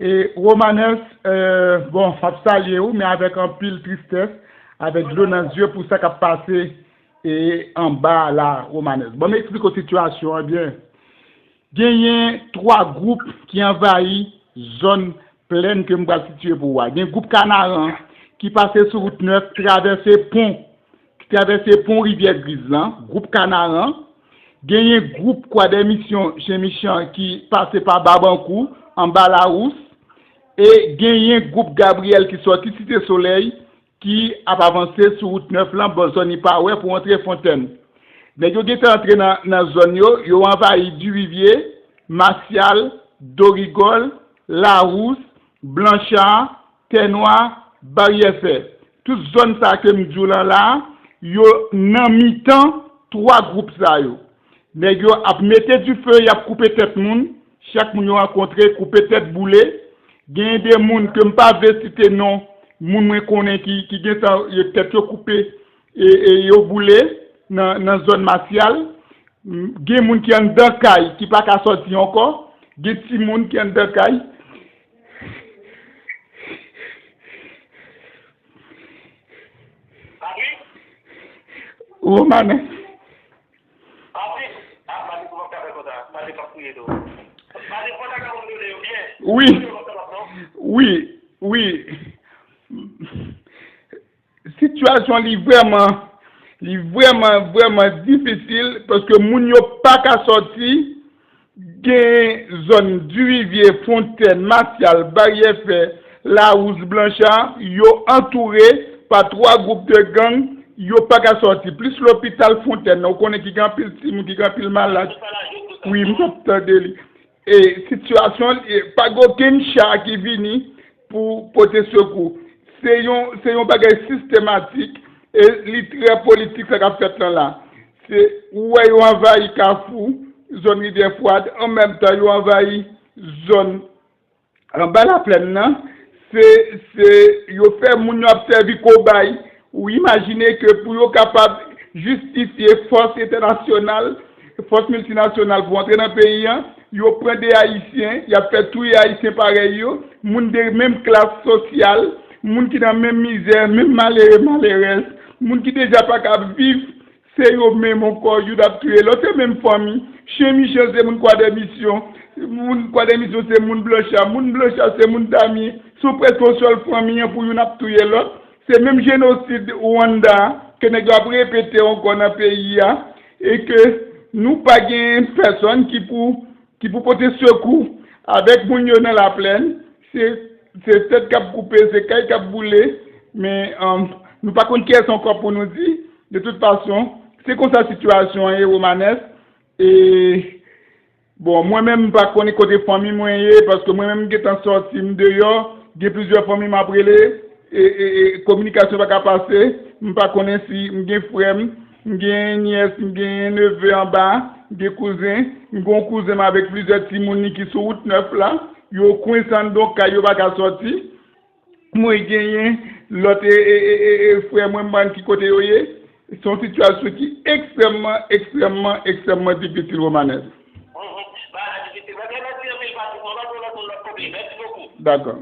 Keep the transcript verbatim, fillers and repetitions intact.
E Romanes, euh, bon, m ap salye w, men avèk anpil tristès, avèk dlo nan zye pou sa k ap pase e anba a la, Romanes. Bon, m eksplike w sitiyasyon an byen. Genyen twa gwoup ki anvayi zòn plèn ke m pral sitiye pou ou a. Gen gwoup Kanaran ki pase sou wout nèf, travèse pon, ki travèse pon Rivyè Griz lan, gwoup Kanaran. Genyen gwoup Kwadèmisyon Chen Michan ki pase pa Babankou, anba Lawous. E genyen gwoup Gabriyèl ki sòti Site Solèy, ki ap avanse sou wout nèf lan, bò zòn Ipawè pou antre Fontèn. Nèg yo gentan antre nan, nan zòn yo, yo anvayi Dirivye, Masyal, Dorigòl, Lawous, Blancha, Tènwa, Baryè Fè. Tout zòn sa ke m di w lan la, yo nan mitan twa gwoup sa yo. Nèg yo ap mete dife, y ap koupe tèt moun. Chak moun yo rankontre, koupe tèt, boule. Genyen de moun ke m pa vle site non, moun mwen konnen ki, ki gentan yo tèt yo koupe e, e yo boule nan, nan zòn Masyal. M, gen moun ki anndan kay ki pa ka sòti ankò. Gen timoun ki anndan kay. Romane. Wi, wi, wi. Sitiyasyon li vrèman, li vrèman, vrèman difisil paske moun yo pa ka sòti. Gen zòn Dirivye, Fontèn, Masyal, Baryè Fè, Lawous, Blancha, yo antoure pa twa gwoup de gang, yo pa ka sòti. Plis lopital Fontèn nan, ou konnen ki gen anpil timoun, ki gen anpil malad. Wi, m t ap tande li. E sitiyasyon, e, pa gen okenn cha ki vini pou pote sekou. Se yon, se yon bagay sistematik e li trè politik sa k ap fèt lan la. Se, ou wè yo anvayi Kafou, zòn Rivyè Fwad, an menm tan yo anvayi zòn anba Laplèn nan. Se, se, yo fè moun yo ap sèvi kobay. Ou imajine ke pou yo kapab jistifye fòs entènasyonal, fòs miltinasyonal pou antre nan peyi an, yo pran de Ayisyen, y ap fè touye Ayisyen parèy yo, moun de menm klas sosyal, moun ki nan menm mizè, menm malere, malerèz, moun ki deja pa ka viv, se yo menm ankò, youn ap touye lòt, se menm fanmi. Chen Michan se moun Kwadèmisyon, moun Kwadèmisyon se moun Blancha, moun Blancha se moun Damyen, se prèske yon sèl fanmi an pou youn ap touye lòt. Se menm jenosid Rwanda ke nèg yo ap repete ankò nan peyi a, e ke nou pa gen pèsòn ki pou, ki pou pote sekou avèk moun yo nan Laplèn. Se, se tèt k ap koupe, se kay k ap boule, men, um, nou pa konn kiyès ankò pou nou di. De tout fason, se konsa sitiyasyon an ye, Romanes. E, bon, mwen menm, m pa konnen kote fanmi mwen ye, paske mwen menm, m gentan sòti, m deyò, gen plizyè fanmi m ap rele, e, e, e kominikasyon pa ka pase, m pa konnen si m gen frè m, m gen nyès, m gen neve anba, m gen kouzen, m gen yon kouzen m avèk plizyè timoun li ki sou wout nèf la, yo kwense anndan kay, yo pa ka sòti. Mwen genyen lòt e, e, e, e, e frè mwen, m pa konn ki kote yo ye. Se yon sitiyasyon ki ekstrèmman, ekstrèmman, ekstrèmman difisil, Romanes. Mhm. Bagay la difisil. Mwen te mèsi anpil, Patrick. Mwen pa pran lòt moun lòt kote. Mèsi bokou. Dakò.